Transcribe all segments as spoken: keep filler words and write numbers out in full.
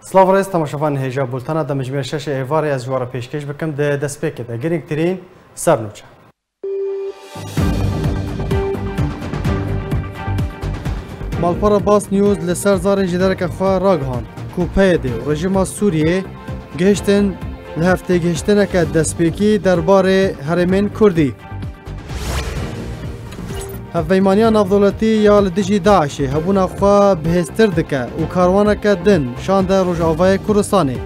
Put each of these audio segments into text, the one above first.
Silav rêz temaşevanên hêja bultena demjimêr şeşê êvarê ez ji we re pêşkêş bikim. Di destpêkê de girîngtirîn sernûçe. Malpera Bas News li ser zarê jêdereke xwe ragihand ku P Y D û rejîma Sûriyê gihiştin li hevtêgihiştineke destpêkî derbarê herêmên Kurdî. Hevpeymaniya navdewletî ya li dijî DAIŞê hebûna xwe bihêztir dike û karwaneke din şande Rojavayê Kurdistanê.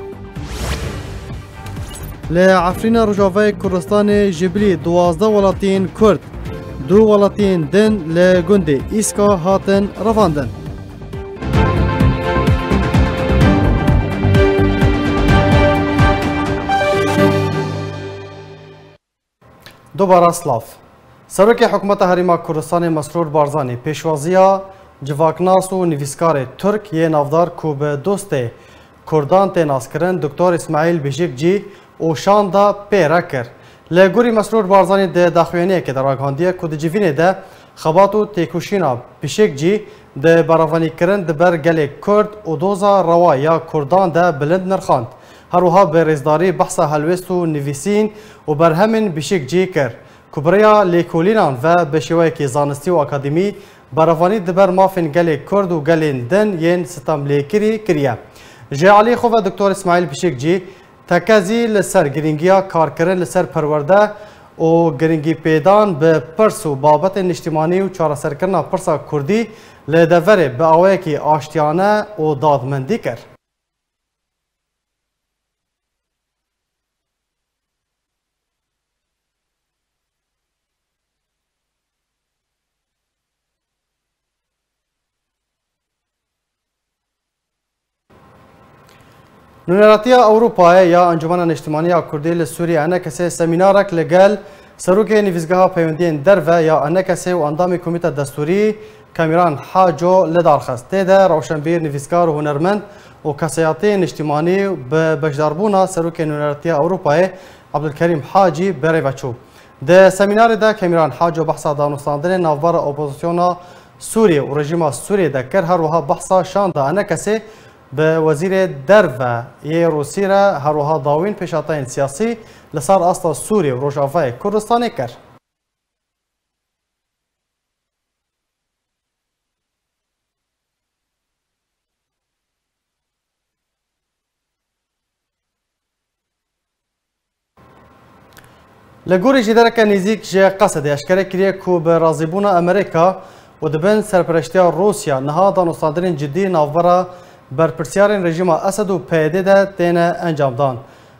Li Efrîna Rojavayê Kurdistanê ji bilî duwazdeh welatiyên Kurd, du welatiyên din li gundê Îska hatin revandin. Dubara silav. Serokê Hikûmeta Herêma Kurdistanê Mesrûr Barzanî pêşwaziya civaknas û nivîskarê Tirk yê navdar ku bi dostê Kurdan tê naskirin, Doktor Îsmaîl Bişikcî û şanda pê re kir. Li gorî Mesrûr Barzanî di daxuyaniyekê de ragihandiye ku di civînê de xebat û têkoşîna Bişikcî di berevanîkirin di ber gelê Kurd û doza rewa ya Kurdan de bilind nirxand. Her wiha bi rêzdarî behsa helwêst û nivîsîn û berhemên Bişikcî kir ku bi rêya lêkolînan ve bi şêweyekî zanistî û akademî berevanî di ber mafên gelê Kurd û gelên din yên sitemlêkirî kiriye. Ji alî xwe ve Doktor Îsmaîl Bişikcî tekezî li ser girîngiya karkirin li ser perwerde û girîngîpêdan bi pirs û babetên niştimanî û çareserkirina pirsa Kurdî li deverê bi awayekî aştiyane û dadmendî kir. Nûneratiya Ewropayê ya Encûmena Niştimanî ya Kurdî li Sûriyê, ENKSê, semînarek li gel Serokê Nivîsgeha Peywendiyên Derve ya ENKSê û endamê Komîta Destûrî Kamîran Haco li dar xist. Tê de rewşenbîr, nivîskar û hunermend û kesayetiyên niştimanî bi beşdarbûna Serokê Nûneratiya Ewropayê Ebdulkerîm Hacî bi rê ve çû. Di semînarê de Kamîran Haco behsa danûstandinê navbera opozisyona Sûriyê û rejîma Sûriyê de kir, her wiha behsa şanda ENKSê bi Wezîrê Derve yê Rûsî re, her wiha dawîn pêşhateyên siyasî li ser asta Sûriyê û Rojavayê Kurdistanê kir. Li gorî jêdereke nêzîk ji Qesedê eşkere kiriye ku bi razîbûna Amerîka û di bin serpereştiya Rûsya niha danûstandinên cidî navbera berpirsiyarên rejîma Esed û P Y D de têne encamdan.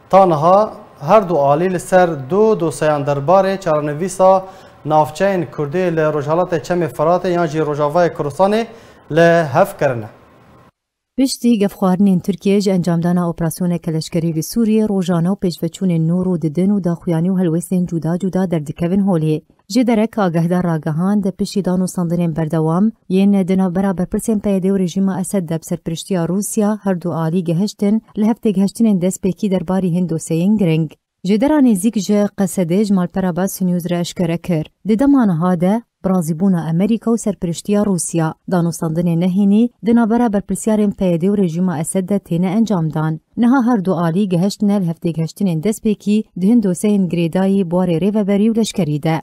Ta niha her du alî li ser du dosyeyan derbarê çarenivîsa navçeyên Kurdî li Rojhilatê Çemê Firatê yan jî Rojavayê Kurdistanê li hev kirine. Piştî gefxwarinên Tirkiyê ji encamdana operasyoneke leşkerî li Sûriyê, rojane û pêşveçûnên nû rû didin û daxuyanî û helwestên cuda cuda derdikevin holê. Jêderek agehdar ragihand, piştî danûstandinên berdewam yên di navbera berpirsên P Y D û rejîma Esed de bi serpiriştiya Rûsya her du alî gehiştin, li hev têgihiştinên destpêkî derbarî hin dosyeyên giring. Jêdera nêzîk ji Qesedê ji malpera Bas News re eşkere kir, di dema niha de bi razîbûna Amerîka û serpiriştiya Rûsya, danûstandinên nehênî di navbera berpirsyarên P Y D û rejîma Esed de têne encamdan. Niha her du alî gehiştine li hevtêgihiştinên destpêkî di hin dosyeyên girêdayî bi warê rêveberî û leşkerî de.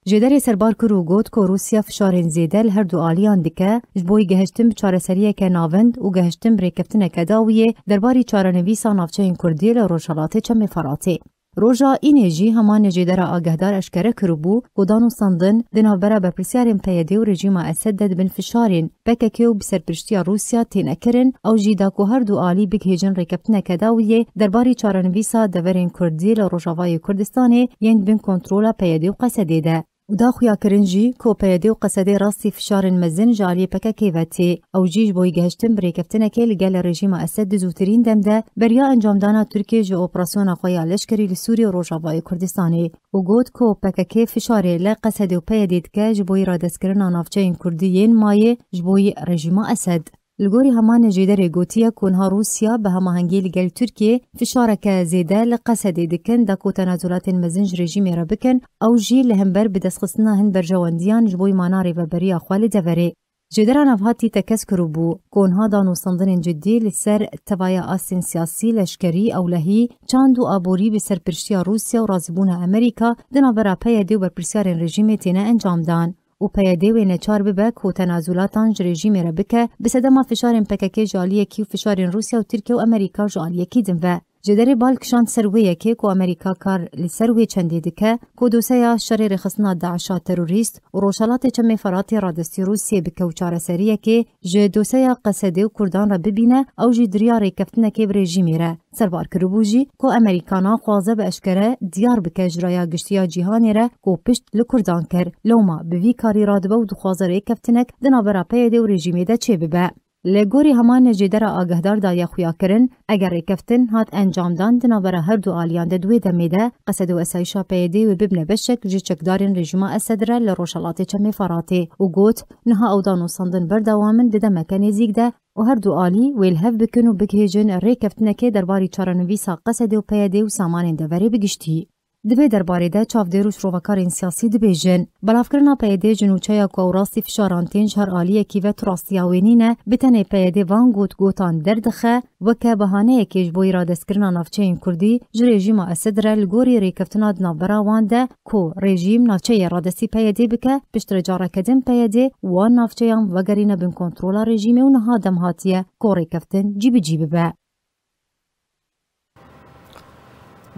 Jêderê serbar kir û got ku Rûsya fişarên zêde li her du aliyan dike ji bo gihiştin bi çareseriyeke navind û gihiştin bi rêkeftineke dawiyê derbarî çarenivîsa navçeyên Kurdî li Rojhelatê Çemê Feratê. Roja Înê jî heman jêdera agehdar eşkere kiribû ku danûstandin di navbera berpirsyarên P Y D û rejîma Esed de di bin fişarên P K K û bi serpiriştiya Rûsya têne kirin, ew jî da ku her du alî bigihêjin rêkeftineke dawiyê derbarî çarenivîsa deverên Kurdî li Rojavayê Kurdistanê yên di bin kontrola P Y D û Qesedê de. Û da xuyakirin jî ku P Y D û Qesedê rastî fişarên mezin ji aliyê P K K ve tê. Ew jî ji bo gihiştin bi rêkeftinekê li gel rejîma Esed di zûtirîn dem de beriya encamdana Tirkiyê ji operasyona xwe ya leşkerî li Sûriyê û Rojavayê Kurdistanê û got ku P K K fişarê li Qesedê û P Y D dike ji bo radestkirina navçeyên Kurdî yên mayê ji bo rejîma Esed. Li gorî heman jêderê gotiye ku niha Rûsya bi hemahengî li gel Tirkiyê fişareke zêde li Qesedê dikin, da ku tenazulatên mezin ji rejîmê re bikin, ew jî li hember bi destxistina hin berjewendiyan ji bo mana rêveberiya xwe li deverê. Jêdera navhatî tekez kiribû ku niha danûstandinên cidî li ser tevaya astên siyasî, leşkerî, ewlehî, çand û aborî bi ser piştiya Rûsya û razîbûna Amerîka di navbera P Y D û berpirsiyarên rejîmê têne encamdan û P Y D wê neçar bibe ku tenazulatan ji rejîmê re bike, bi sedema fişarên P K K ji aliyekî û fişarên Rûsya û Tirkiye û Amerîka ji aliyekî din ve. Jêderê bal kişand ser wê yekê ku Amerîka kar li ser wê çendê dike ku doseya şerê rêxistina DAIŞ'a terorîst û Rojhelatê Çemê Feratê radestî Rûsiyê bike û çareseriyekê ji doseya Qesedê û Kurdan re bibîne, ew jî di riya rêkeftinekê bi rejîmê re. Serbar kiribû jî ku Amerîka naxwaze bi eşkere diyar bike ji raya giştiya cîhanê re ku pişt li Kurdan kir. Lewma bi vî karî radibe û dixwaze rêkeftinek di navbera P Y D û rejîmê de çêbibe. Li gorî heman jêdera agehdar daye xuyakirin, eger rêkeftin hat encamdan di navbera her du aliyan de di wê demê de, Qesed û esayîşa P Y D wê bibne beşek ji çekdarên rejîma Esed re li Rojhelatê Çemê Feratê û got, niha ew danûstandin berdewam in di demeke nêzîk de û her du alî wê li hev bikin û bigihêjin rêkeftinekê derbarî çarenivîsa Qesedê û P Y D û samanên deverê bi giştî. Di vê derbarê de çavdêr û şrovekarên siyasî dibêjin, belavkirina P Y D ji nûçeya ku ew rastî fişaran tên ji her aliyekî ve tu rastiya wê nîne, bi tenê P Y D van gotgotan derdixe, weke behaneyekê ji bo îradestkirina navçeyên Kurdî ji rejîma Esed re li gorî rêkeftina di navbera wan de ku rejîm navçeyê radestî P Y D bike, piştre careke din P Y D wan navçeyan vegerîne bin kontrola rejîmê û niha dem hatiye ku rêkeftin cî bi cî bibe.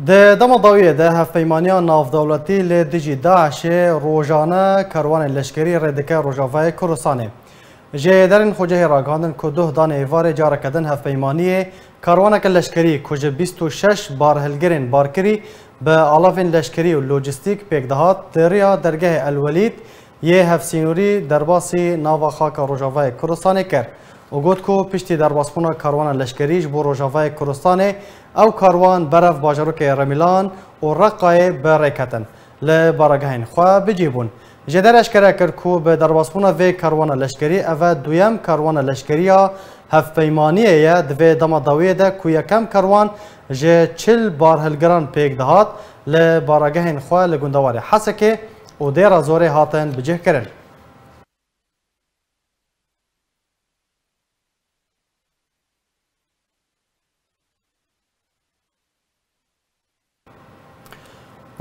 Di dema dawiyê de hevpeymaniya navdewletî li dijî DAIŞê rojane karwanên leşkerî rê dike Rojavayê Kurdistanê. Jêderên xwecihê ragihandin ku duh danê êvarê careke din hevpeymaniyê karwaneke leşkerî ku ji bîst û şeş barhilgirên barkirî bi alavên leşkerî û lojîstîk pêk dihat di riya dergehê El Welîd yê hevsînorî derbasî nava xaka Rojavayê Kurdistanê kir û got ku piştî derbasbûna karwana leşkerî ji bo Rojavayê Kurdistanê ew karwan berev bajarokê Remîlan û Reqayê bi rê ketin, li baragehên xwe bi cî bûn. Jêder eşkere kir ku bi derbasbûna vê karwana leşkerî ev e duyem karwana leşkerî ya hevpeymaniyê ye di vê dema dawiyê de ku yekem karwan ji çil barhilgiran pêk dihat, li baragehên xwe li gundewarê Hesekê û Dêra Zorê hatin bicihkirin.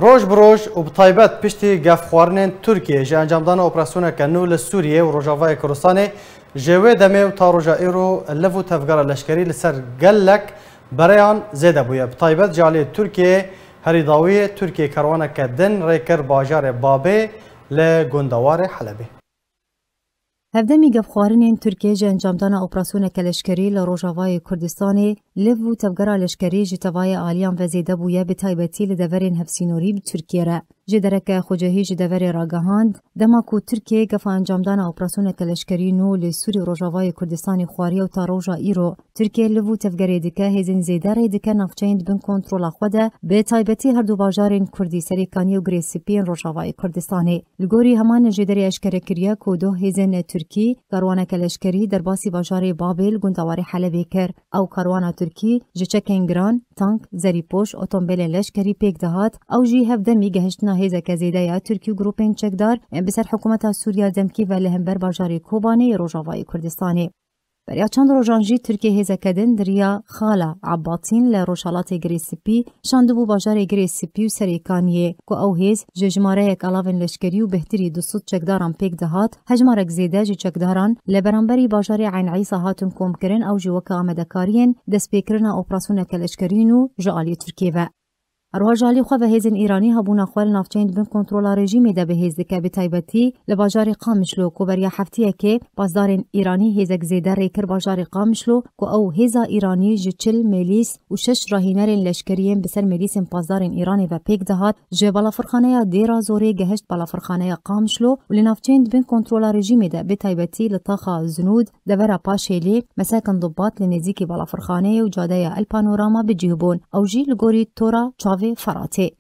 Roj bi roj û bi taybet piştî gefxwarinên Tirkiyê ji encamdana operasyoneke nû li Sûriyê û Rojavayê Kurdistanê, ji wê demê û ta roja îro liv û tevgera leşkerî li ser gelek bereyan zêde bûye. Bi taybet ji aliyê Tirkiyê herî dawiyê Tirkiyê kerwaneke din rê kir bajarê Babê li gundewarê Helebê. Hevdemî gefxwarinên Tirkiyê ji encamdana operasyoneke leşkerî li Rojavayê Kurdistanê, liv û tevgera leşkerî ji tevayê aliyan ve zêde bûye, bi taybetî li deverên hevsînorî bi Tirkiyê re. Jêdereke xwecihî ji deverê ragihand, dema ku Tirkiyê gefa encamdana operasyoneke leşkerî nû li Sûrî û Rojavayê Kurdistanê xwariye û ta roja îro Tirkiye liv û tevgerê dike, hêzên zêde rê dike navçeyên di bin kontrola xwe de, bi taybetî her du bajarên Kurdî Serêkaniyê û Girê Spî yên Rojavayê Kurdistanê. Li gorî heman jêderê eşkere kiriye ku du hêzên Tirkî karwaneke leşkerî derbasî bajarê Babê li gundewarê Helebê kir. Ew karwana Tirkî ji çekên giran, tank, zerîpoş, otombêlên leşkerî pêk dihat, ew jî hevdemî gehiştina hêzeke zêde ya Tirkî û grûpên çekdar ên bi ser hikûmeta Sûriya demkî ve li hember bajarê Kobanê yê Rojavayê Kurdistanê. Beriya çend rojan jî Tirkiye hêzeke din di riya Xala Ebatîn li rojhelatê Girê Spî şandibû bajarê Girê Spî û Serêkaniyê, ku ew hêz ji jimareyek alavên leşkerî û bêhtirî du sed çekdaran pêk dihat, hejmarek zêde ji çekdaran li beramberî bajarê Eyn Îsa hatin komkirin, ew jî weke amadekariyên destpêkirina operasyoneke leşkerî nû ji aliyê Tirkiyê ve. Her wiha ji alî xwe ve hêzên Îranî hebûna xwe li navçeyên di bin kontrola rejîmê de bi hêz dike, bi taybetî li bajarê Qamişlo ku beriya heftiyekê pasdarên Îranî hêzek zêde rê kir bajarê Qamişlo ku ew hêza Îranî ji çil mêlîs û şeş rahînerên leşkerî yên bi ser mêlîsên pasdarên Îranê ve pêk dihat, ji balafirxaneya Dêra Zorê gehişt balafirxaneya Qamişlo û li navçeyên di bin kontrola rejîmê de bi taybetî li taxa Zinûd, devera Paşêlî, mesekin dibat li nêzîkî balafirxaneyê û cadeya El Panorama bi cih bûn. Ew jî li gorî tora çavê Feratê.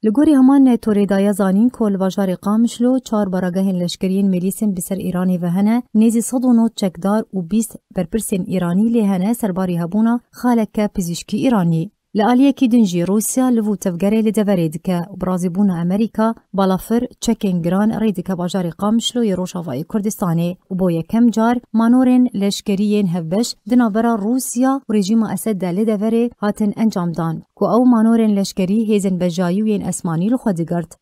Li gorî heman torê daye zanîn ku li bajarê Qamişlo çar baragehên leşkeriyên mêlîsên bi ser Îranê ve hene, nêzî sed û nod çekdar û bîst berpirsên Îranî lê hene, serbarî hebûna xaleke pizîşkî Îranî. Li aliyekî din jî Rûsya li vû tevgerê li deverê dike û bi razîbûna Amerîka balafir çekên giran rê dike bajarê Qamişlo yê Rojavayê Kurdistanê û bo yekem car manorên leşkerî yên hevbeş di navbera Rûsya û rejîma Esed de li deverê hatin encamdan, ku ew manorên leşkerî hêzên bejayî û yên esmanî li xwe digirt.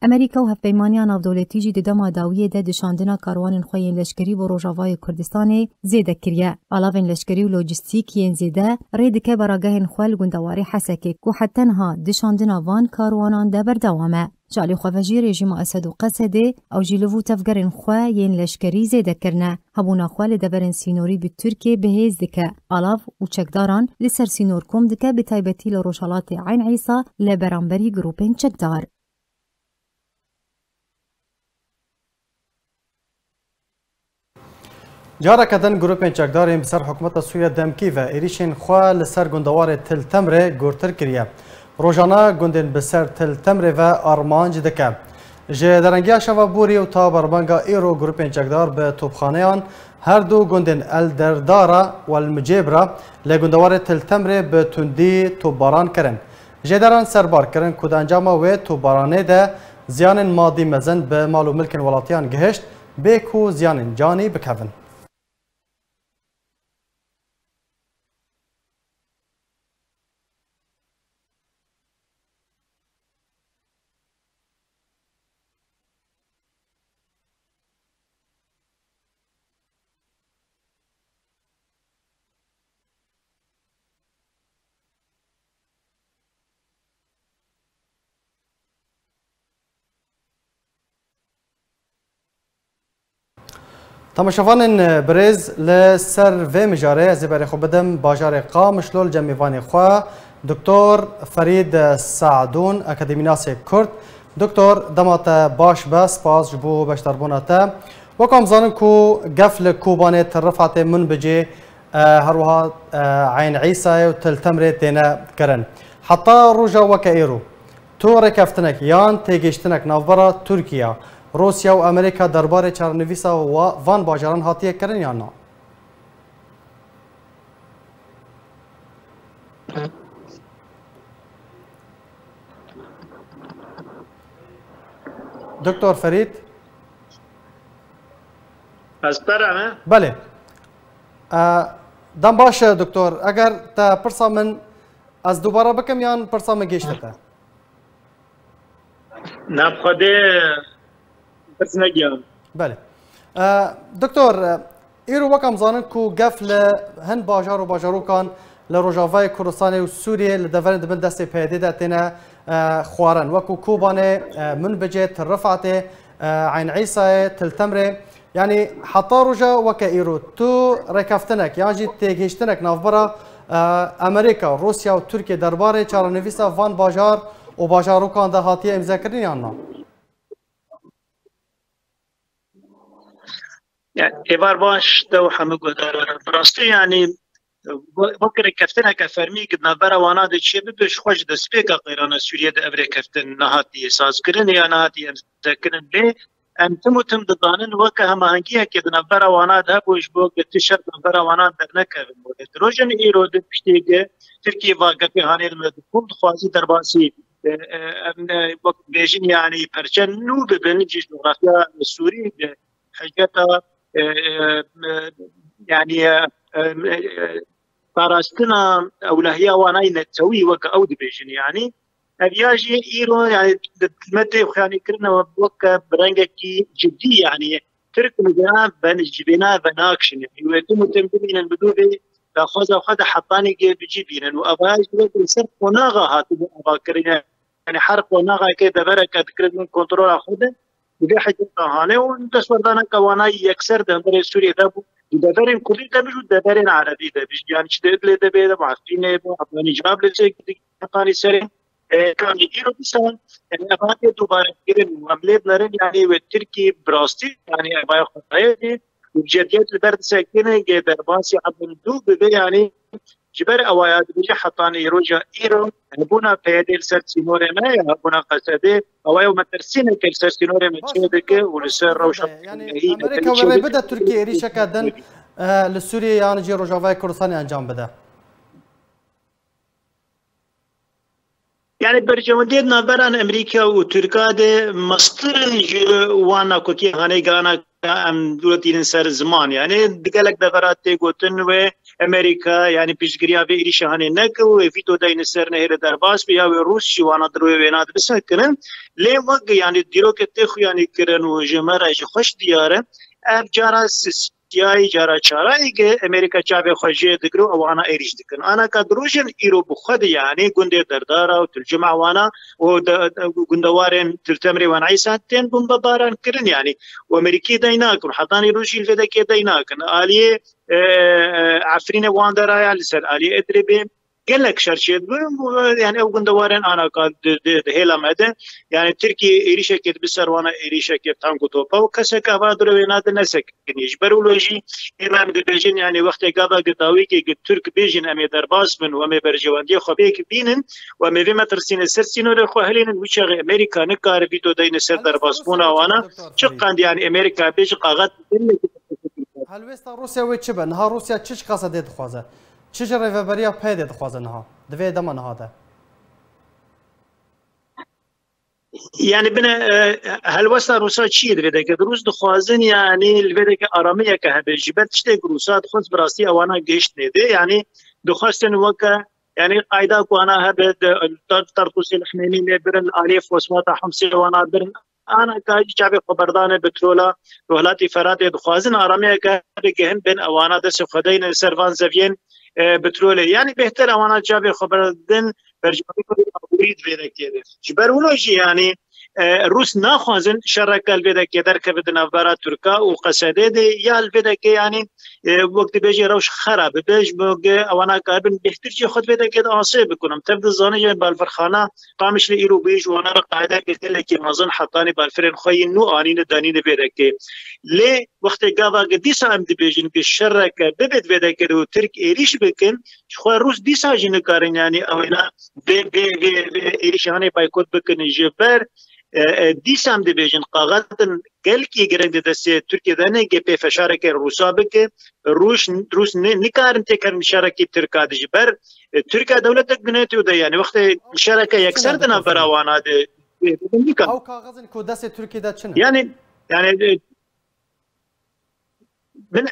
Amerîka û hevpeymaniya navdewletî jî di dema dawiyê de dişandina karwanên xwe yên leşkerî bo Rojavayê Kurdistanê zêde kiriye. Alavên leşkerî û lojîstîk yên zêde rê dike baragehên xwe li gundewarê Hesekê, ku heta niha dişandina van karwanan de berdewam e. Ji alî xwe ve jî rejîma Esed û Qesedê ew jî li vû tevgerên xwe yên leşkerî zêde kirine. Hebûna xwe li deverên sînorî bi Tirkiyê bi hêz dike. Alav û çekdaran li ser sînor kom dike, bi taybetî li rojhelatê Eyn Îsa li beramberî grûpên çekdar. Careke din grûpên çekdar yên bi ser hikûmeta Sûriye demkî ve êrîşên xwe li ser gundewarê Til Temrê gurtir kiriye. Rojane gundên bi ser Til Temrê ve armanc dike. Ji derengiya şeva borî û ta berbenga îro grûpên çekdar bi topxaneyan her du gundên El Derdara û El Micêbra li gundewarê Til Temrê bi tundî topbaran kirin. Jêderan serbar kirin ku di encama wê topbaranê de ziyanên madî mezin bi mal û milkên welatiyan gihişt, bê ku ziyanên canî bikevin. Temaşevanên birêz, li ser vê mijarê ez ê berê xwe bidim bajarê Qamişlo li cem mêvanê xwe, Doktor Ferîd Saedûn, akademînasê Kurd. Doktor, dema te baş be, spas ji bo beşdarbûna te. Wek em zanin ku gef li Kobanê, Tirrifatê, Minbicê, e, her wiha, e, Eyn Îsayê û Til Temrê têne kirin. Heta roja weke îro, tu rêkeftinek yan têgihiştinek navbera Tirkiye, Rûsya û Amerîka derbarê çarenivîsa wa-, van bajaran hatiye kirin yan na? Doktor Ferîd? Ez te re me? Belê. E, dem baş e, doktor. Eger te pirsa min, ez dubare bikim yan pirsa min gêşte te? Na, bi Xwedê pirs negiyan. Belê. E, doktor, e, îro wek em zanin ku gef li hin bajar û bajarokan li Rojavayê Kurdistanê û Sûriyê li deverên di bin destê P Y D'ê de têne, e, xwarin. Wekû Kobanê, e, Minbicê, Tirrifatê, e, Eyn Îsayê, Til Temrê. Yanî heta roja weke îro tu rêkeftinek yan jî têgihiştinek navbera, e, Amerîka, Rûsya û Tirkiye derbarê çarenivîsa van bajar û bajarokan de hatiye îmzekirin yan na? Yani, êvar baş te û hemû guhdaran. Bi rastî, yani, wek rêkeftineke fermî di navbera wana de çêbibe, ji xwe ji destpêka qeyrana Sûriyê de ev rêkeftin nehatiye sazkirin ya nehatiye îmzekirin. Lê em tim û tim dizanin weke hemahengiyekê di navbera wana de hebû ji bo girtî şer di navbera wana dernekevin. Di rojên îro de piştî ku Tirkiye va gefê hanê li me dixwin, dixwazî derbasî, e, e, em, e, wek bêjin, yanî perçe nû bibin ji coğrafya Sûrî de hiceta, e, e, e, yanî, e, e, e, parastina ewlehiya wanayî netewî weke ew dibêjin, yanî. Ev ya jî îro, yanî, di me tê xuyanî kirine weke bi rengekî cidî, yanî, Tirk li vêna ven-, ji vêna venakişin, yanî, wê tim û tim bimînin bi dû vê daxwaza xwe de hetanî gê bi cî bînin û eva ji wê li ser qonaxa hatibû avakirin, yanî, her qonaxekê devereke dikirin bin kontrola xwe de, bi vê hiceta hanê û destwerdaneke wanayî yekser di hundirê Sûriyê de bû, di deverên Kurdî de bijî û deverên Erebî de bijî, yanî, çi di Idlê de bê, de Efrînê bê, Efrînê Cirablê çêkirî, hetanî serê. E, kanî îro dîsa, e, ev hatiye dubarekirin û em lê binerin, yanî wê Tirkî bi rastî, yanî evaya xwe dayê dê û cediyet li ber disekine gê derbasî ebin dû bibe, yanî ji ber ewaya dibêje hetanî roja îro hebûna P Y D'ê li ser sînorê me ya hebûna Qesedê, ewaya û metirsîneke li ser sînorê me çê dike û li ser rewşa yanî Amerîka wê rê bide Tirkiye êrîşeke din, e, li Sûriyê yan jî Rojavayê Kurdistanê encam bide. Yani berjewendiyê di navbera Amerîka û Tirka de mestir ji wan nakokiya hanê gana em dûre tînin ser ziman. Yani di gelek devera tê gotin wê Amerîka yani piştgiriya vê êrîşa hanê neke û wê vîto dayne ser nehêle derbas be ya wê Rûs ji wana di rûyê wêna de bisekinin. Lê wek yani dîrokê tê xuyanî kirin û ji me re ji xweş diyar e, ev cara sisiyayî cara çarayî ke Amerîka çavê xwe jê digire û ewana êrîş dikin. Anaka di rojên îro bi xwe de yani gundê Derdara û Til Cuma wana û de, de, gundewarên Til Temrê wan Îsa tên bombebaran kirin yani. Û Amerîkî dey nakin, hetanî rojî li vê dekê dey nakin. Aliyê, e, e, Efrînê wan deraya li ser aliyê Idlibê gelek şer çêdibin. Yani ew gundewarên anaka di, di, di hêla me de. Yani Tirkiye êrîşekê dibi ser wana êrîşekê tank û topa û kesek ava dure wêna de nesekiniye. Ji ber wilo jî ême em dibêjin, yani wextê gava gi dawîkê gi Tirk bêjin em ê derbas bin û em ê berjewendiyê xwe pêk bînin û em ê vê metirsînê ser sînorê xwe hilînin, wî çaxê Amerîka nikare vîto deyne ser derbasbûna wana. Çi qend yani Amerîka bêje qaxet Helwêsta Rûsya wê çi be? Niha Rûsya çi ji Qesedê dixwaze? Çi ji Rêveberiya PYDê dixwaze niha? Di vê dema niha de? Yani bine e, helwesta Rûsa çi ye di vê dekê? Rûs dixwazin yani li vê dekê aramiyeke hebe. Ji ber tiştê ku Rûsa dixwest bi rastî ewana gihiştinê dê. Yani dixwestin weke yani qayda ku ana hebe di Tar- Tartûsê li Himêmî lê birin, li aliyê Fosfata Homsê wana birin. Ana ka jî çavê xwe berdane petrola, Rojhilatê Feratê dixwazin aramiyeke hebe gihin bên ewana destê xwe deyne li ser van zeviyên e, petrolê. Yani bêhtir ewana çavê xwe berdin berjewendî xwe yê aborî di vê dekê de. Ji ber wilo jî yani e, Rûs naxwazin şereke li vê dekê derkeve di navbera Tirka û Qesedê de ya li vê dekê yani e, wek dibêje rewş xera bibe, ji bo ge ewana karibin bêhtir jî xwe di vê dekê de asê bikin. Em tev dizanin jî balfirxana Qamişlê îro bûye ji wana re qaydeke gelekî mezin hetanî balfirên xwe yên nû anîne danîne vê dekê. Lê wextê gava ge dîsa em dibêjin ge şereke bibe di vê dekê de û Tirk êrîş bikin, ji xwe Rûs dîsa jî nikarin yani ewêna vê vê vê vê êrîşanê baykot bikin ji ber e, e, dîsa em dibêjin qaxetin gelkî giring di destê Tirkiye de ne ge pê feşareke Rûsa bike. Rûs, Rûs ne, nikarin têkevin şerekî Tirka de ji ber e, Tirkiye dewletek bi NATO de yani wextê şereke yekser di navbera wana de e, nikan. Ew kaxezin ku destê Tirkiye de çi ne? Yani yani e, Bin,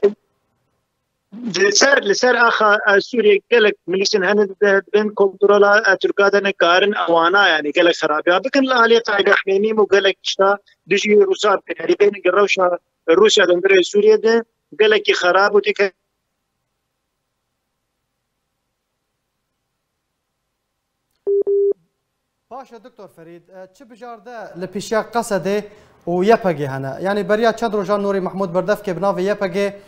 li ser, li ser axa e, Sûriyê gelek milîsên hene di bin kontrola e, Tirka de nikarin ewana yani gelek xerabiya bikin li aliyê Tayyip Hemîmî û gelek tişta dijî Rûsa bikin. Yani bên rewşa Rûsya di hundirê Sûriyê de gelekî xerab û têke Baş e Doktor Ferîd, e, çi bijarde li pêşiya Qesedê û Y P G hene? Yanî beriya çend rojan Nûrî Mehmûd berdevkê bi navê Y P G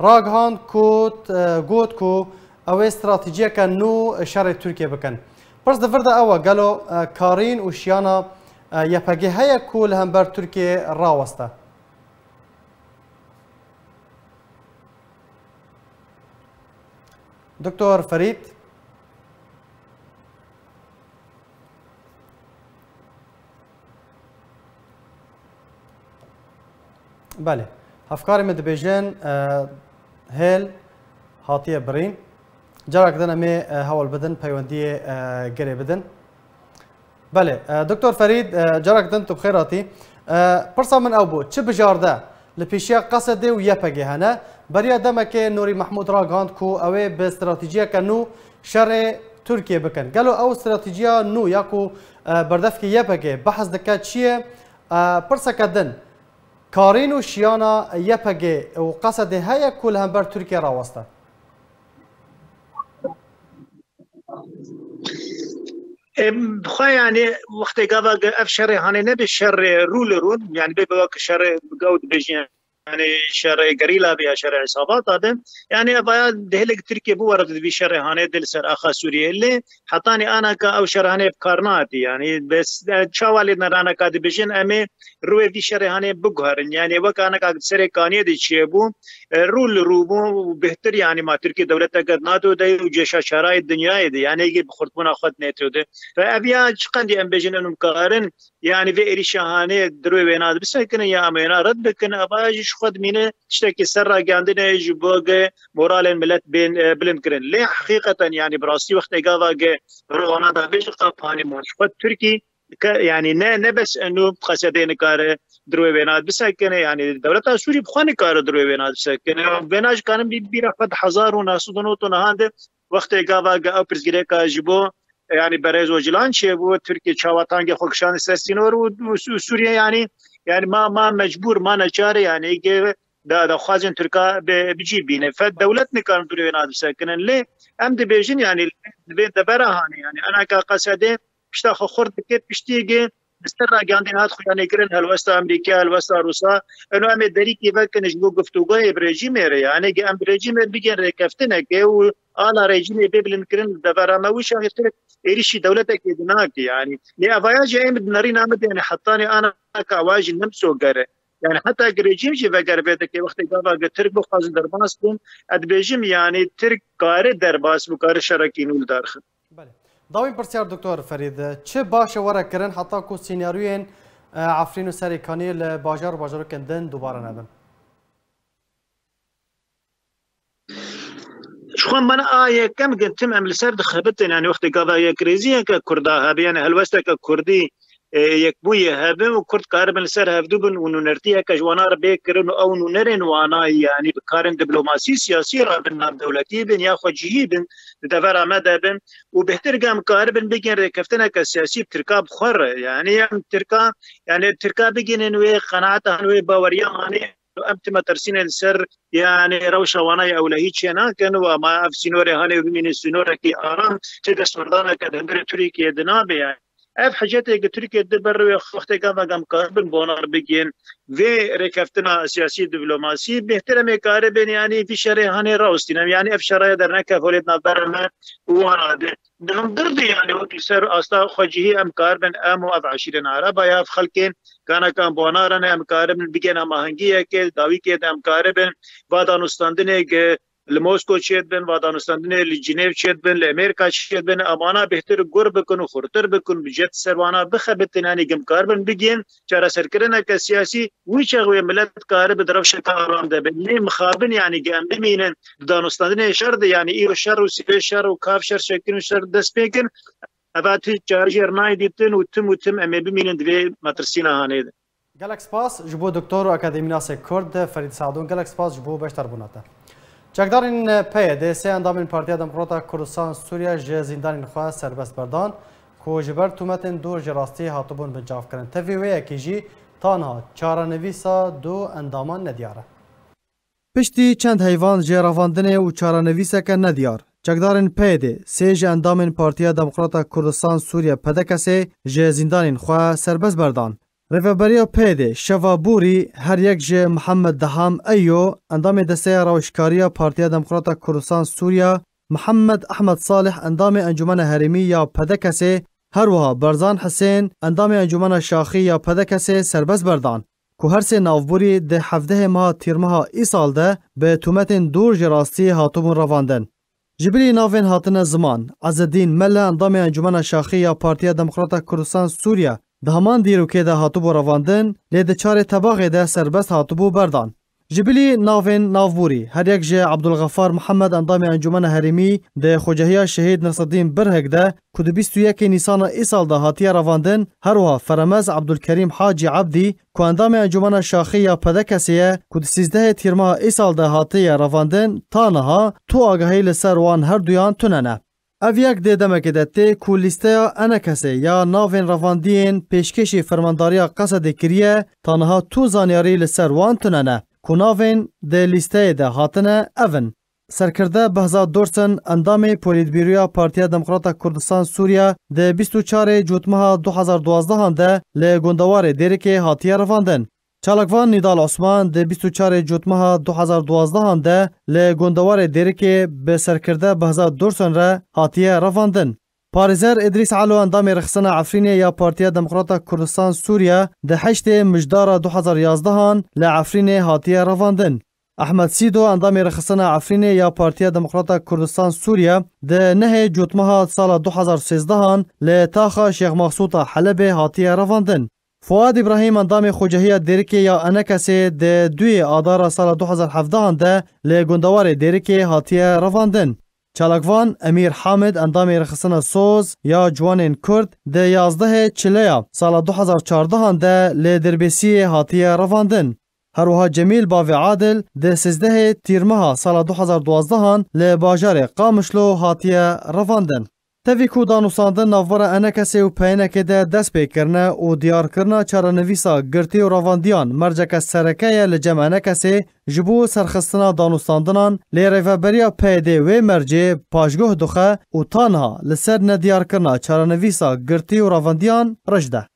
ragihand ku, e, got ku ew ê stratejiyeke nû şerê Tirkiyê bikin. Pirs di vir de ew e, gelo, e, karîn û şiyana, e, Y P G heye ku li hember Tirkiyê raweste? Doktor Ferîd. Belê. Hevkarê min dibêjin, e, hêl hatiye birîn. Carek din em ê, e, hewl bidin, peywendiyê, e, girê bidin. Belê, e, Doktor Ferîd, e, carek din tu bi xêr hatî. E, pirsa min ew bû, çi bijarde li pêşiya Qesedê û Y P G hene? Beriya demekê Nûrî Mehmûd ragihand ku ew ê bi stratejiyeke nû şerê Tirkiyê bikin. Gelo ew stratejiya nû ya ku, e, berdevkê Y P G behs dike çi ye? E, pirseke din, karîn û şiyana Y P G û Qesedê heye ku li hember Tirkiyê raweste? Em, xwe yani wextê gava ge ev şerê hanê nebe şerê rû li rûn, yani bê bi wek şerê bi gaw dibêjin, yani şerê gerîla be ya şerê îsabata be. Yani evaya dihêlek Tirkiye biwere di vî şerê hanê de li ser axa Sûriyê lê hetanî anaka ew şer hanê bi kar nehatî. Yani bes, e, çawa lê neranaka dibêjin em ê rûyê vî şerê hanê biguherin. Yani wek anaka di serê kaniyê de çêbû, e, rû li rû bû û bêhtir, yani ma Tirkiye dewleteke NATO de ye û cêşa çarayê dinyayê de, yani yê bi xurtbûna xwe di NATO de. Ve ev ya çi qendî em bêjin em karin, yani vê êrîşa hanê di rûyê wêna de bisekinin ya em wêna red bikin, eva jî ji xwe dimîne tiştekî ser ragihandinê ji bo ge moralên milet bên, e, bilind kirin. Lê heqîqeten, yani bi rastî wextê gava ge Rû wana da bêje qaphanî ma ji xwe Tirkî ke, yanî ne, ne bes eno Qesedê nikare di rûyê wêna bisekine, yanî dewleta Sûrî bi xwe nikare di rûyê wêna bisekine. Wêna ji karin bî bîra xwe di hezar û neh sed û nod û nehan de wextê gava ge ew pirsgirêka ji bo, yanî berêz Ocalan çêbû, Tirkiye çawa tangê xwe kişand ser sînor û, û Sû-, Sûriye, yanî, yanî ma, ma mecbûr, ma neçare, yanî ge da, daxwazên Tirka bi, bi cî bîne. Fe dewlet nikarin di rûyê wêna bisekinin. Lê em dibêjin, yanî, divê devera hanê, yanî, eneka Qesedê pişta xwe xurt dike, piştiyê ge bi ser ragihandên hat xuyanê kirin, helwesta Amerîka, helwesta Rûsa, eno em ê derîkî vekin ji bo guftûgoyê bi rejîmê re, yanî, ge em bi rejîmê re bigên rêkeftinekê û ala rejîmê bê bilindkirin li devera me, wî çaxê Tirk êrîşî dewletekê dinake, yanî. Lê evaya jî em di nerîna me de, yanî, hetanê ana ka ewa jî ne misoger e. Yani heta ki rejîm jî veger vê dikê, wextê gava ki Tirk bixwazin derbas bin, ez dibêjim, yani Tirk kare derbas bi, kare şerekî nû li dar xin. Belê. Dawîn pirsyar Doktor Ferîd, çi baş e were kirin heta ku sînaryoyên, e, Efrîn û Serêkaniyê li bajar û bajarokên din dubare nebin? Ji xwe mane a yekem gintim em li ser dixebitin, yani wextê gava yekrêziyeke Kurda hebe, yani helwesteke Kurdî, e, yekbûyê hebe û Kurd karibin li ser hevdû bin û nûnertiyeke ji wana re bê kirin û ew nûnerên wana, yani bi karên diplomasî, siyasî re bin, navdewletî bin ya xwecihî bin, di devera me de bin û bêhtir ge em karibin bigên rêkeftineke siyasî bi Tirka bi xwe re. Yani em Tirka, yani Tirka bigihînin wê qenaeta han, wê baweriya hanê. Em ti metirsînê li ser, yani, rewşa wana ya ewlehî çênakin û ama ev sînorê hanê bimîne sînorekî aram, ti destwerdaneke di hundirê Tirkiyê de nabe, yani. Ev hicetê ki Tirkiye di ber wê wextê gava em karibin bonar bigên vê rêkeftina siyasî, diplomasî, bêhtir em ê karibin, yani, vî şerê hanê rawestînin. Yani, ev şeraya derneke holê di navbera me û wana de. Di hundir de, yani, wek li ser asta xwecihî em karibin, em û ev eşîrên Ereba ya, ev xelkên kanekan bi wana re ne, em karibin bigên hemahengiyekê, dawîkê de em karibin va danûstandinê ki li Mosko çêdibin, va danûstandinê li Cinêv çêdibin, li Amerîka çêdibin, em wana bêhtir gur bikin û xurtir bikin, bi cet ser wana bixebitin, yanî gim karibin bigên çareserkirineke siyasî, wî çax wê milet karibe di rewşeke aram de be. Lê mixabin, yanî ge em bimînin di danûstandinê şer de, yanî îro şer û sibê şer û kav şer şekin û şer dest pê kin, eva ti çare jêr nayê dîtin û tim û tim em ê bimînin di vê metirsîna hanê de. Gelek spas ji bo doktor û akademînasê Kurd Ferîd Sadûn. Gelek spas ji bo beşdarbûna te. Çekdarên P Y D sê endamên Partiya Demokrata Kurdistan Sûriye ji zîndanên xwe serbest berdan, ku ji ber tûmetên dûr ji rastî hatibûn bincavkirin. Tevî wê yekê jî ta niha çarenivîsa du endaman nediyar e. Piştî çend heyvan jê revandinê û çarenivîseke nediyar, çekdarên P Y D sê ji endamên Partiya Demokrata Kurdistan Sûriye, P D K S'ê, ji zîndanên xwe serbest berdan. Rêveberiya P Y D şeva borî her yek ji Mihemed Deham Eyo, endamê Desteya Rawişkariya Partiya Demokrata Kurdistan Sûriye, Mihemed Ehmed Salih, endamê Encûmena Herêmî ya P D K S'ê, her wiha Berzan Hisên, endamê Encûmena Şaxî ya P D K S'ê serbest berdan, ku her sê navborî di hevdehê meha Tîrmeha îsal de bi tûmetên dûr ji rastî hatibûn revandin. Ji bilî navên hatine ziman, Ezedîn Mele, endamê Encûmena Şaxî ya Partiya Demokrata Kurdistan Sûriye, di heman dîrokê de hatibû revandin, lê di çarê tebaxê de serbest hatibû berdan. Ji bilî navên navborî, her yek ji Abdulxefar Mihemed, endamê Encûmena Herêmî di Xocehiya Şehîd Nesreddîn Birhik de, ku di bîst û yekê Nîsana îsal de hatiye revandin, her wiha Feremez Abdulkerîm Hacî Ebdî, ku endamê Encûmena Şaxî ya P D K S'ê ye, ku di sîzdehê Tîrmeha îsal de hatiye revandin, ta niha tu agahî li ser wan herduyan tune ne. Ev yek dê demekê de tê ku lîsteya E N K S'ê ya navên revandiyên pêşkêşî fermandariya Qesedê kiriye, ta niha tu zanyarî li ser wan tune ne, ku navên di lîsteyê de hatine ev in. Serkirde Behzat Dorsen, endamê Polîtbîroya Partiya Demokrata Kurdistan Sûriye, di bîst û çarê Cotmeha du hezar duwazdehan de li gundewarê Dêrikê hatiye revandin. Çalakvan Nîdal Osman di bîst û çarê Cotmeha du hezar duwazdehan de li gundewarê Dêrikê bi serkirde Behzat Dorsen re hatiye revandin. Parêzer Îdrîs Elo, endamê Rêxistina Efrînê ya Partiya Demokrata Kurdistan Sûriye, di heştê Mijdara du hezar yazdehan li Efrînê hatiye revandin. Ehmed Sîdo, endamê Rêxistina Efrînê ya Partiya Demokrata Kurdistan Sûriye, di nehê Cotmeha sala du hezar sêzdehan li taxa Şêx Mexsûta Helebê hatiye revandin. Fuad Îbrahîm, endamê Xocehiya Dêrikê ya E N K S'ê, di duyê Adara sala du hezar hevdehan de li gundewarê Dêrikê hatiye revandin. Çalakvan Emîr Hamid, endamê Rêxistina Soz ya Ciwanên Kurd, di yazdehê Çileya sala du hezar çardehan de li Dirbêsiyê hatiye revandin. Her wiha Cemîl Bavê Adil di sêzdehê Tîrmeha sala du hezar duwazdehan li bajarê Qamişlo hatiye revandin. Tevî ku danûstandin navbera ENKSê û PYNKê de dest pê kirine û diyarkirina çarenivîsa girtî û revandiyan merceke sereke ye li cem ENKSê ji bo serxistina danûstandinan, lê rêveberiya PYDê wê mercê paşguh dixe û ta niha li ser nediyarkirina çarenivîsa girtî û revandiyan rijd e.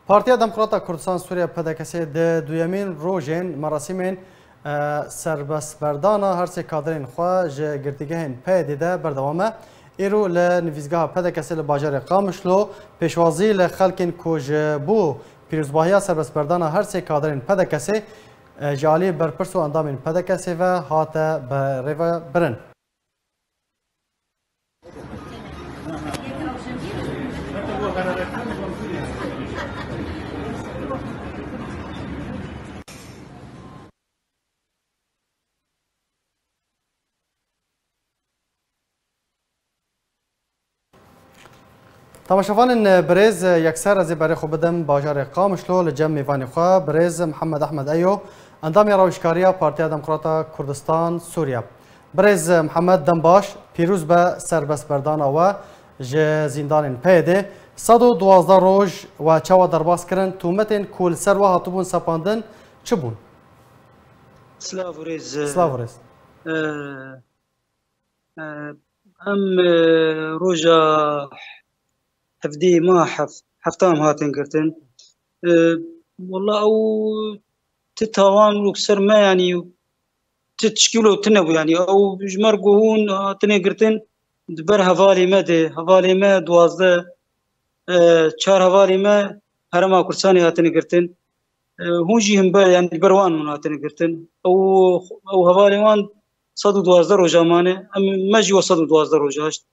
Partiya Demokrata Kurdistan Sûriye, PDKSê, di duyemîn rojên merasîmên, e, serbestberdana her sê kadirên xwe ji girtîgehên PYDê de berdewam e. Îro li nivîzgeha PDKSê li bajarê Qamişlo pêşwazî li xelkên ku ji bo pîrozbahiya serbestberdana her sê kadirên PDKSê, e, ji alî berpirs û endamên PDKSê ve hate berêvebirin. Temaşevanên birêz, yekser ez ê berê xwe bidim bajarê Qamişlo li cem mêvanê xwe, birêz Mihemed Ehmed Eyo, endamê Rewşkariya Partiya Demokrata Kurdistan Sûriye. Birêz Mihemed, dem baş, pîroz be serbestberdana we ji zîndanên PYDê. Sed û duwazdeh roj we çawa derbas kirin, tûmetên ku li ser we hatibûn sepandin çi bûn? Silav û rêz. Silav û rêz. E, e, em, e, roja hevdê ma heft, hefta em hatin girtin. E, walla ew ti tawan û ser me, yanî ti tişkîlo tune bû, yanî ew ji me re got hûn hatine girtin di ber hevalê me de, hevalê me duwazdeh, e, çar hevalê me Herêma Kurdistanê hatine girtin. E, hûn jî himber, yanî ber wan hûn hatine girtin. Ew, ew hevalên wan sed û duwazdeh roja mane, em, me jî we sed û duwazdeh roja hişt.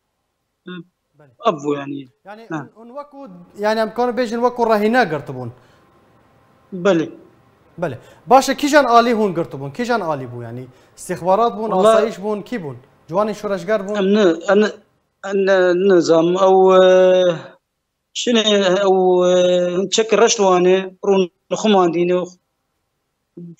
E, Belê. Ev bû, yanî. Yanî, ha, hûn, hûn wekû, yanî em karin bêjin wekû rehîne girtibûn. Belê. Belê. Baş e, kîjan alî hûn girtibûn? Kîjan alî bû, yanî? Îstîxbarat bûn, walla, asayîş bûn, kî bûn? Ciwanên şoreşger bûn? Em ne, em ne, em ne, nizanim. Ew, e, Şinê ew, e, çek reş wane, rûn xwe mandîne.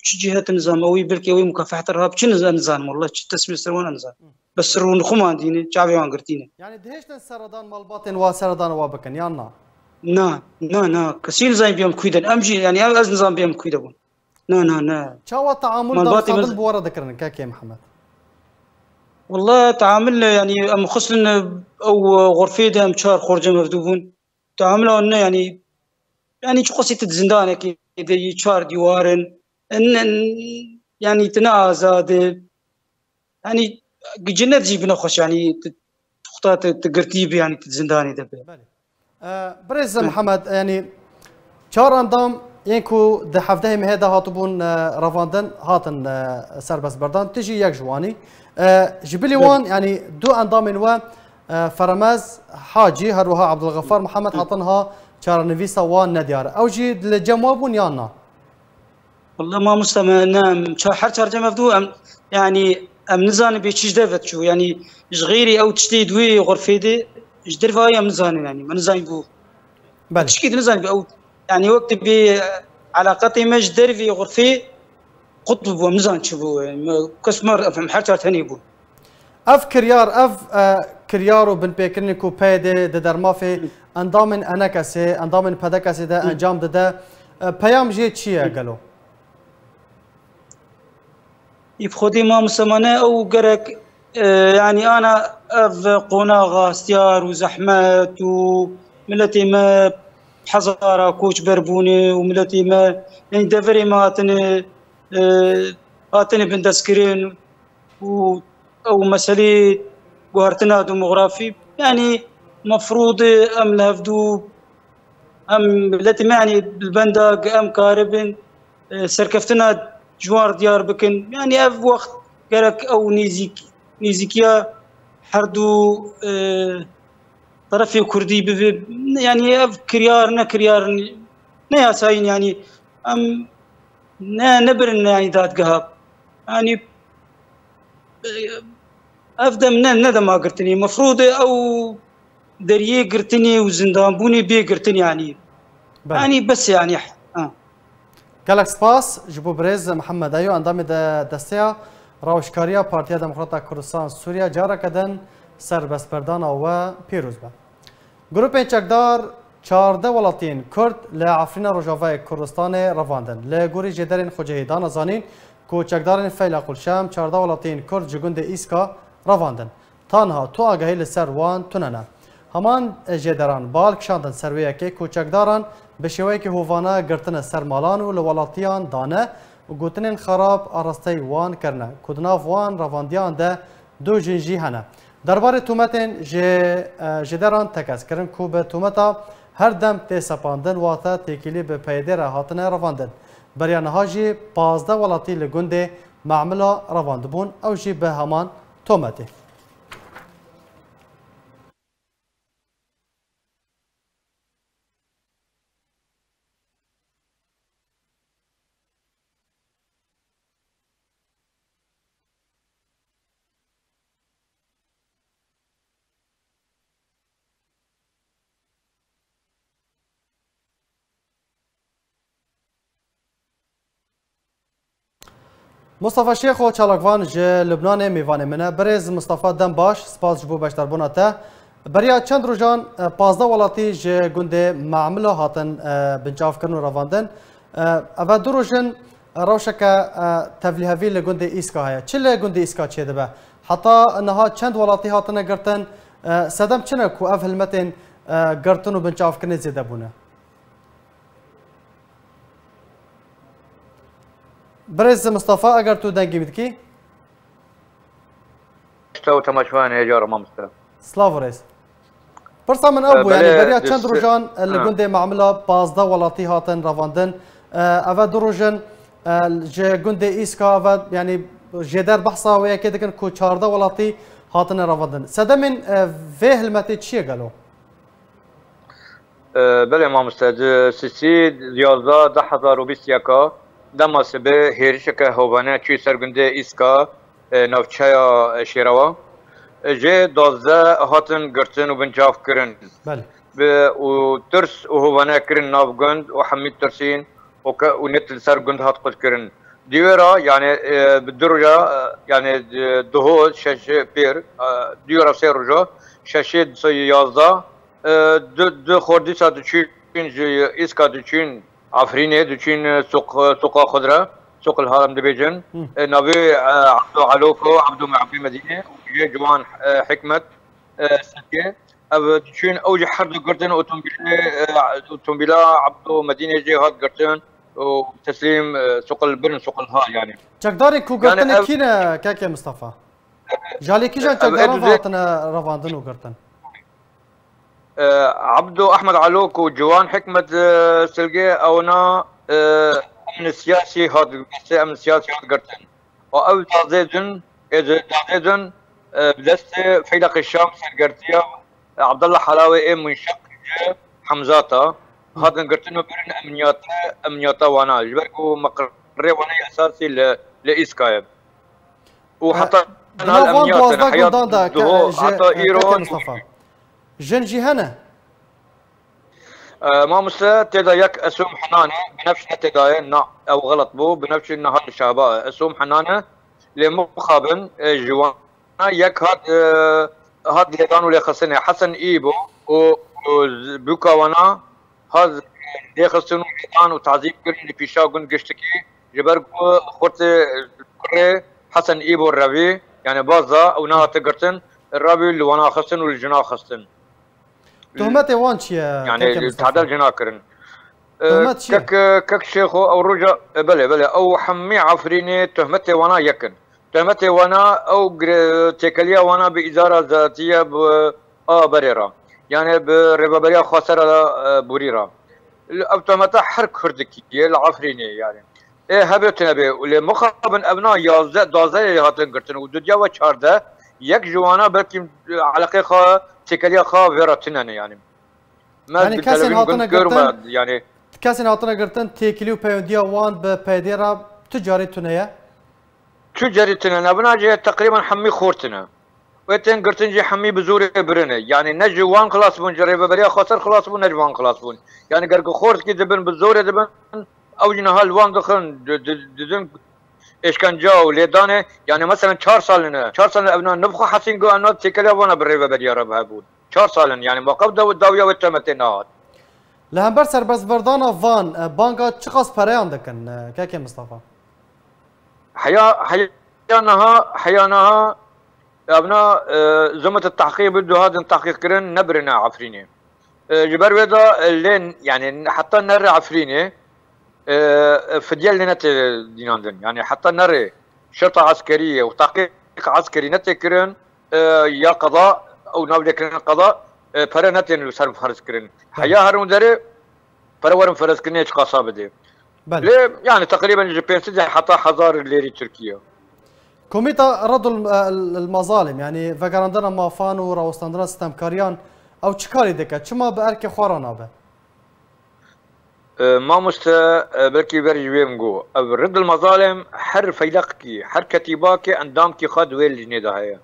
Çi cî hete nizam, ew belkî ew mukafehet re hap, çi niza-, nizanim, wallah, çi tesmî ser wan nizanim. Bes rûn xwe mandîne, çavê wan girtîne. Yani dihêştin seredan malbatên wa seredan wa bikin, yan na? Na, na, na. Kesî nizam biyam kuy de. Em jî, yani ev ez nizam biyam kuy de bûn. Na, na, na. Çawa taamul malbatê danûstandin bi we re dikirin, Kekê Mihemed? Wallah, taamul, yani, em xistin ew xurfê de em çar xorcem hevdû bûn. Taamula wan ne, yani, yani, çi qasî tu di zindanekê de yî çar dîwar in. En, en, yani, tu ne azad e. Yani, cinnet jî bine xweş, yani, tu, tu xta tu, tu girtî bi, yani, tu di zindanê de bi. Belê. E, Birêz Mihemed, yanî çar endam yên ku di hevdehê mehê de hatibûn, e, revandin, hatin, e, serbestberdan. Tu jî yek ji wan î. E, ji bilî wan, yanî du endamên we, e, Feremez Hacî, her wiha Abdulxefar Mihemed hatin ha çarenivîsa wan nediyar e. Ew jî li cem we bûn yan na? Walla mamoste me ne, em ça-, her çar cem ev dû, em, yanî, em nizanin bê çi ji derve çû. Yanî, ji xeyrî ew tiştê di wê xurfê de, ji derve em nizanin, yanî, me nizanî bû. Belê. Tişkî di nizanî bû ew, yanî, wek dibê, elaqetê me ji dervê xurfê qut bû, em nizanin çi bû. Me, kes me, em her çar tenê bûn. Ev kiryar, ev, e, kiryar û binpêkirinên ku PYDê di dermafê endamên ENKSê, endamên PDKSê de encam dide, e, peyam jê çi ye gelo? Î bi xwedî mamoste me ne ew gerek, e, yanî ana ev qonaxa hestiyar û zehmet û miletê me hezara koçber bûne û miletê me, yanî deverê me hatine, e, hatine bindeskirin. û ew meselê guhertina demografî, yanî mefrûd e em li hevdû, em miletê me, yanî li benda em karibin, e, serkeftina ji wan re diyar bikin. Yanî ev wext gerek ew nêzîk-, nêzîkiya herdu, e, terefê kurdî bibe. Yanî ev kiryar, ne kiryar, ne yasayî in, yanî em ne, nebirin, yanî dadgeha. Yanî ev dem ne, ne dema girtinê. Mefrûd e ew deriyê girtinê û zindanbûnê bê girtin, yanî. Belê. Yanî bes, yanî, ha. Gelek spas ji bo birêz Mihemed Eyo, endamê de desteya rawişkariya Partiya Demokrata Kurdistan Sûriye, careke din serbestberdana we pîroz be. Grûpên çekdar çardeh welatiyên Kurd li Efrîna Rojavayê Kurdistanê revandin. Li gorî jêderên xwecihî dane zanîn ku çekdarên Feyla Qulşem çardeh welatiyên Kurd ji gundê Îska revandin. Ta niha tu agahî li ser wan tune ne. Heman jêderan bal kişandin ser wê yekê ku çekdaran bi şêweyekî hovane girtine ser malan û li welatiyan dane û gotinên xerab arasteyî wan kirine ku di nav wan revandiyan de du jin jî hene. Derbarê tometên ji, e, jêderan tekez kirin ku bi tometa her dem tê sepandin, wate têkilî bi PYDê re hatine revandin. Beriya niha jî pazdeh welatî li gundê Memila revandibûn, ew jî bi heman tometê. Mustafa Şêxo çalakvan ji Lubnanê mêvanê min e. Birêz Mustafa, dem baş, spas ji bo beşdarbûna te. Beriya çend rojan, e, pazdeh welatî ji gundê Memila hatin, e, binçavkirin û revandin. E, eve du roj in, e, rewşeke, e, tevlîhevî li gundê Îska heye. Çi li gundê Îska çêdibe? Heta niha çend welatî hatine girtin? E, sedem çi ne ku ev hilmetên, e, girtin û binçavkirinê zêde bûne? Birêz Mistefa, eger tu dengê min dikî. Silav û temaşevanê hêja re mamoste. Silav û rêz. Pirsa min ew bû, yanî beriya çend rojan, e, li gundê Memila pazdeh welatî hatin revandin. E, eve du roj in, e, ji gundê Îska eve, yanî jêder behsa wê yekê dikin ku çardeh welatî hatine revandin. Sedemên, e, vê hilmetê çi ye gelo? E, belê mamoste, di sisî yazda du hezar û bîst û yeka dema sibê hêrişeke hovane çû ser gundê Îska, e, navçeya, e, Şêrewa. E, jê duwazdeh hatin girtin û binçav kirin. Belê. Bi, û tirs û hovane kirin nav gund û hemî tirsîn û ke-, û net li ser gund hat qutkirin. Di wê re, yani, e, bi du roja, e, yani, e, duho şeş pêr, e, di wê re sê roja, şeşê yazda, e, du, du xwar dîsa diçûn ji Îska diçûn Efrînê, diçûn, e, sûq, e, sûqa Xudre, sûq li Haram dibêjin. Hı. E, navê, e, Abdo Aloko, Abdo Meafê Medînê, û jê Ciwan, e, Hikmet, e, Silkê. Ev diçûn, ew jî her du girtin, otomobîlê, e, otomobîla Abdo Medînê jê hat girtin û teslîm, e, suqil bin, suqil ha, yani. Çekdarên ku girtine kî ne, kekê Mistefa? Ji alî kîjan çekdaran ve hatine revandin û girtin? E, Abdo Ehmed Alok û Ciwan Hikmet, e, Silgê, ewna, e, emni siyasî hat, destê emni siyasî hat girtin. û ew dazê din, ê di dazê din, e, bi destê Feylaqê Şam sergertiya, e, Abdullah Halawê ê Munşeq ji Hemzata hatin girtin û birin emniyata, emniyata wana. Ji ber ku meqirê wana yê esasî li, li Îska ye. Û heta niha li emniyata ne, heya duho, heta îro. Jin jî hene? E, mamoste, tê de yek Esûm Henan e, Binefş ne tê de ye, na, ew xelet bû, Binefş niha li Şehba ye. Esûm Henan e, lê mixabin, e, ji wana yek hat, e, hat lêdan û lêxistinê. Hesen Îbo û, û z-, bûka wana hat lêxistin û lêdan û tazîb kirin li pîşa gund giştikî, ji ber ku xurtê kurê Hesen Îbo revî, yani baza ew nehate girtin, revî li wana xistin û li cina xistin. Tohmetê wan çi ye, yani, keke Mistefa? Tadel jina kirin. E, tohmet çi ye? Kek, kek Şêxo, ew roja, e, belê, belê, ew hemî Efrînê tohmetê wana yek in. Tohmetê wana, ew gire-, têkeliya wana bi îdara zatiye bi a berê re. Yani bi rêveberiya xwesera, e, borî re. Ev tohmeta her kurdekî ye li Efrînê yani. Ê hebe tune bê. Lê mixabin evna yazdeh, duwazdeh yê hatin girtin û dudiya ve çardeh, yek ji wana belkî eleqê xwe, têkeliya xwe vê re tune ne yani. Me, yani, bi kesên televîzyon hatine gund kir û me, girtin, yani, kesên hatine girtin, têkilî û peywendiya wan bi PYDê re tu carî tune ye? tu cerî tine nebina jî teqrîben hemî xortine. Wê tên girtin jî hemî bi zorê birine. Yani ne ji wan xilas bûn, ji rêveberiya xweser xilas bûn, ne ji wan xilas bûn. Yani ger ku xortkî dibin, bi zorê dibin, ew jî niha li wan dixin, di-, di-, didin êşkenca û lêdanê. Yani meselen çar sal ne. Çar sal ne evna nibxwe hesîn ku evna têkeliya vana bi rêveberiya re hebûn. Çar sal in. Yani maqev daw-, dawiya wê temetê nehat. Li hember serbestberdana van, e, banga çiqas pereyan dikin, e, Kekê Mistefa? Heya, heya niha, heya niha, evna, e, zûmet tehqîq bi duha din tehqîq kirin, nebirine Efrînê. E, ji ber wê de, e, lê, yani, heta nerê Efrînê, e, e, fidye lê nete dînandin. Yani, heta nerê şerta eskerî û tehqîq eskerî nete kirin, e, ya qeda û navlêkirin qeda, e, pere netên li ser ferz kirin. Heya her derê pere werin ferezkirinê çiqasa bidê. Belê. Lê, yani, teqrîben ji pênc sed heta hezar lêrî Tirkiye. Komîta Redul, e, el Mazalim, yani vegerandina mafan û rawestandina stemkariyan, ew çi karî dike? Çima bi erkê xwe re nabe? E, mamoste, e, belkî ber ji wê min got. Ev Redul Mazalim her feylaqkî, her ketîbakê endamkî xwe di wê lijnê de heye.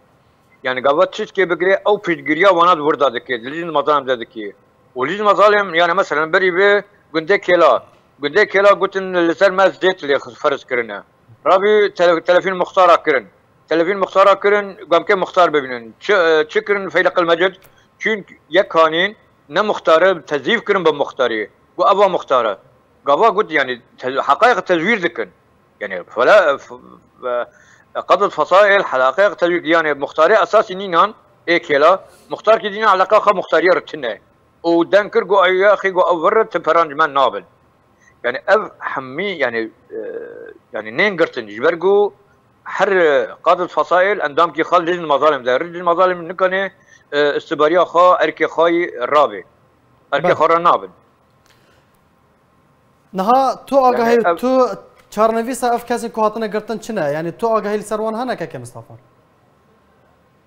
Yani gava tiştkê bigirê, ew piştgiriya wana di wir de dike, di Lijnê Mazalim de dike. Û Lijnê Mazalim, yani meselen berî vê gundê Kêla, gundê Kêla gotin li ser me zêt lê ferz kirine. Rabî tele-, telefîn muxtara kirin. Telefîn muxtara kirin, gamkê muxtar bibînin. Çi, çi kirin Feyleq el Mecid? Çûn yek kanîn ne muxtare, tezîv kirin bi muxtarî. Got eva muxtare. Gava got yani te-, heqayek tezwîr dikin. Yani fela, f-, f-, qedet fesail helaqe qedet yani muxtarê esasî nînan ê Kêla, muxtarkî dîna eleqa xwe muxtariya re tune. Û deng kir got, "Ay yaxî got ev vir re ti peran ji me nabin." Yani ev hemî yani, e, yani nên girtin ji ber ku her qedet fesail endamkî xwe Lijnê Mazalim de. Lijnê Mazalim nikane, e, istibariya xwe, erkê xwe yî rabe. Erkê Belê. Xwe re nabin. Niha tu agahî, Yani ev tu çarnivîsa ev kesên ku hatine girtin çi ne? Yani tu agahî li ser wan hene keke Mistefa?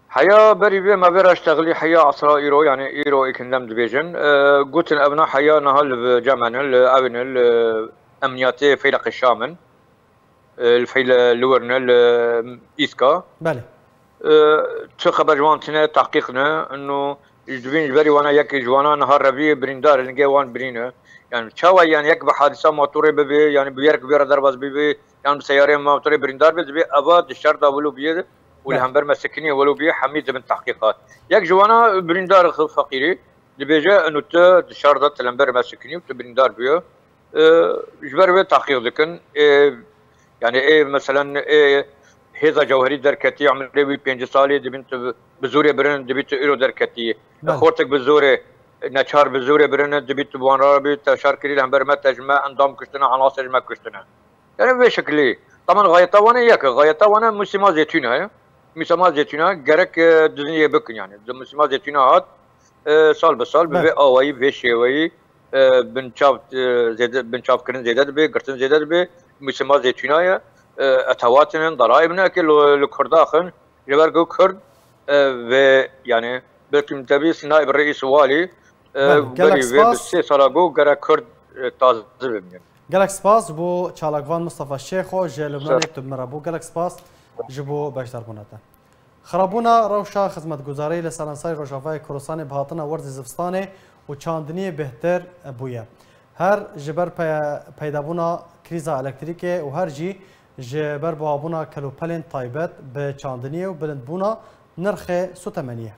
Heya berî vê me vê re ştexilî heya esra îro, yani îro îkindem dibêjin. E, gotin evna heya niha li cem me ne, li ew ne, li emniyatê Feyleqê Şam in. E, li Feyle-, li wir ne, li Îska. Belê. E, çi xeber ji wan tine, tehqîq ne, ino ji dibîn ji berî wana yek ji wana niha revî birîndar, lingê wan birîne. Yani çawa yani yek bi hadisa motorê bibe, yani bi yerek bi re derbas bibe, yani bi seyarê motorê birîndar be, dibe eva di şer de wilo biye û li Belê. Hember me sikiniye wilo biye, hemî dibin tehqîqat. Yek ji wana birîndar xil feqîrî dibêje, ino tu di şer de tu li hember me sikinî û tu birîndar biye. E, ji ber wê tehqîq dikin. E, yani ê, meselen, ê hêza cewherî derketî, emrê wî pêncî salî, dibîn tu bi zorê birin, dibî tu îro derketî. Belê. Xortek bi zorê, neçar bi zorê birin, dibî tu bi wan re bî, te şer kirî, li hember me te ji me endam kuştine, anasê ji me kuştine. Yani vê şekilî. Taman gayeta wan e yek, gayeta wan e musîma zêtûna ye. Musîma zêtûna gerek, e, diziniyê bikin yani. Di musîma zêtûna hat, e, sal bi sal bi Belê. Vê awayî, vê şêweyî, e, binçav, e, zêde, binçavkirin zêde dibe, girtin zêde dibe, mûsima zêtûna ye, e, etewatî ne, daraib ne, eke li, li Kurda xin, ji ber ku Kurd, e, vê, yani, belkî min te bîst naib reîs walî, e, Belê, gelek berî vê bi spas. Sê sala ku gerek Kurd, e, taze bimînin. Gelek spas bo çalakvan Mustafa Şêxo ji Lubnanê Ser. Tu bi me re bû. Gelek spas ji bo beşdarbûna te. Xirabûna rewşa xizmetguzarî li serensayê Rojavayê Kurdistanê bi hatina werzê zivistanê û çandiniyê bêhtir bûye. Her ji ber pe-, peydabûna krîza elektrîkê û her jî ji ber buhabûna kelûpelên taybet bi çandiniyê û bilindbûna nirxê sotemeniyê.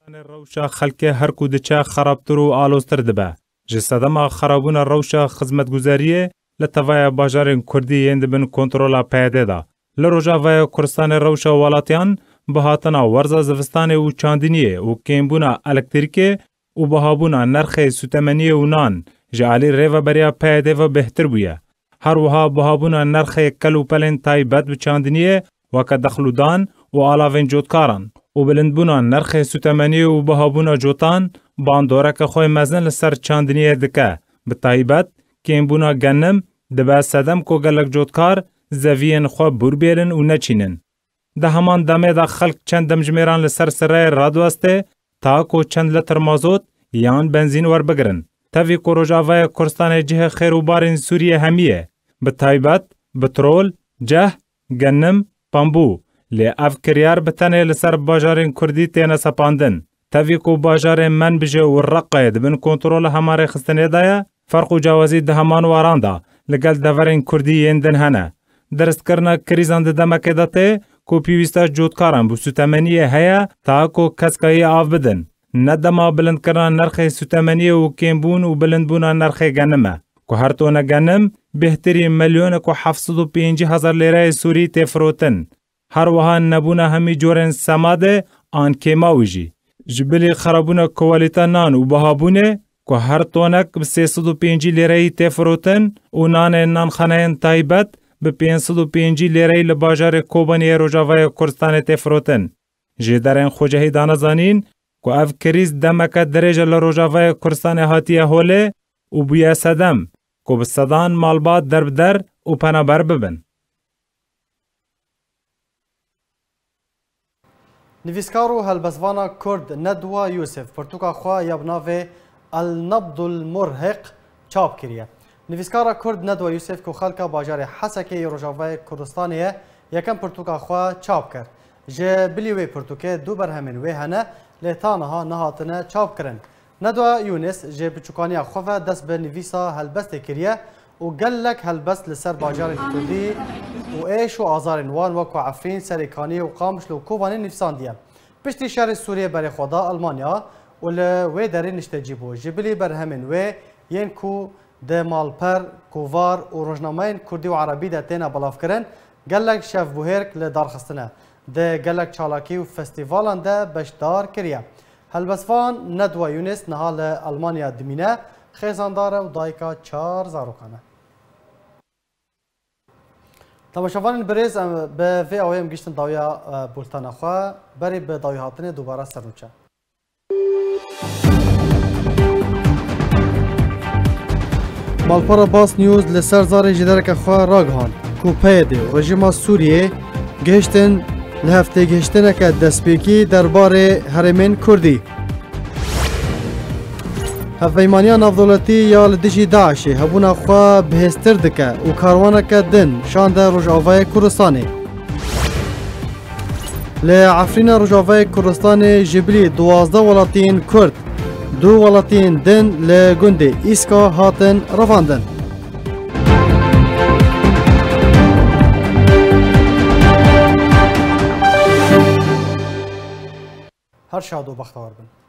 Rewşa xelkê her ku diçe xerabtir û aloztir dibe. Ji sedema xerabûna rewşa xizmetguzariyê li tevaya bajarên kurdî yên di bin kontrola P Y D'ê de, li Rojavaya Kurdistanê rewşa welatiyan bi hatina werza zivistanê û çandiniyê û kêmbûna elektrîkê û bihabûna nirxê sûtemeniyê û nan ji alî rêveberiya P Y D'ê ve bêhtir bûye. Her wiha bihabûna nirxê kel û pelên taybet bi çandiniyê weke dexlûdan û alavên cotkaran û bilindbûna nirxê sûtemeniyê û bihabûna cotan bandoreke xwe mezin li ser çandiniyê dike. Bi taybet kêmbûna genim dibe sedem ku gelek cotkar zeviyên xwe bûr bêlin û neçînin. Di heman demê de xelk çend demjimêran li ser sireyê radiwestê ta ku çend litr mazot yan benzîn werbigirin. Tevî ku Rojavaya Kurdistanê cihê xêr û barên Sûriyê hemî ye, bi taybet, bitrol, ceh, genim, pembû. Lê ev kiryar bi tenê li ser bajarên Kurdî têne sepandin. Tevî ku bajarên Menbijê û Reqayê di bin kontrola hema rêxistinê de ye, ferq û cawazî di heman waran de li gel deverên Kurdî yên din hene. Dirustkirina krîzan di demekê de tê ku pêwîsta cotkaran bi sûtemeniyê heye ta ku keska yê av bidin. Ne dema bilindkirina nirxê sûtemeniyê û kêmbûn û bilindbûna nirxê genim e, ku her tone genim bêhtirî milyonek û heft sed û pêncî hezar lêreyê Sûrî tê firotin. Her wiha nebûna hemî corên semadê an kêma wî jî. Ji bilî xerabûna kwalîta nan û bihabûnê ku her tonek bi sê sed û pêncî lêreyî tê firotin û nanên nanxaneyên taybet bi pênc sed û pêncî lêreyî li bajarê Kobaniyê Rojavayê Kurdistanê tê firotin. Jêderên xwecehî dane zanîn ku ev krîz demeke dirêj e li Rojavayê Kurdistanê hatiye holê û bûye sedem ku bi sedan malbat derbider û penaber bibin. Nivîskar û helbestvana Kurd Nedwa Yûsif pirtûka xwe ya bi navê El Nabdul Murhiq çap kiriye. Nivîskara Kurd Nedwa Yûsif ku xelka bajarê Hesekê yê Rojavayê Kurdistanê ye, yekem pirtûka xwe çap kir. Ji bilî wê pirtûkê du berhemên wê hene, lê ta niha nehatine çap kirin. Nedwa Yûnis ji biçûkaniya xwe ve dest bi nivîsa helbestê kiriye û gelek helbest li ser bajarên Kurdî û êş û azarên wan wek ku Efrîn, Serêkaniyê û Qamişlo û Kobanê nivîsandiye. Piştî şerê Sûriyê berê xwe da Almanya û li wê derê niştecî bû. Ji bilî berhemên wê yên ku di malper, kovar û rojnameyên Kurdî û Erebî de têne belavkirin, gelek şevbûhêrk li dar xistine. Di gelek çalakî û festîvalan de beşdar kiriye. Helbestvan Nedwa Yûnis niha li Almanya dimîne, xêzandar e û dayika çar zarokan e. Temaşevanên birêz, em bi vê awê em giştin dawiya, e, bultena xwe. Berî bi dawî hatinê dubara ser nûçe. Malpera Bas News li ser zarê jêdereke xwe ragihand ku P Y D û rejîma Sûriyê gihiştin li hevtêgihiştineke destpêkî derbarê herêmên Kurdî. Hevpeymaniya navdewletî ya li dijî DAIŞê hebûna xwe bihêztir dike û karwaneke din şande Rojavayê Kurdistanê. Li Efrîna Rojavayê Kurdistanê ji bilî duwazdeh welatiyên Kurd, du welatiyên din li gundê Îska hatin revandin. Her şad û bextewar bin.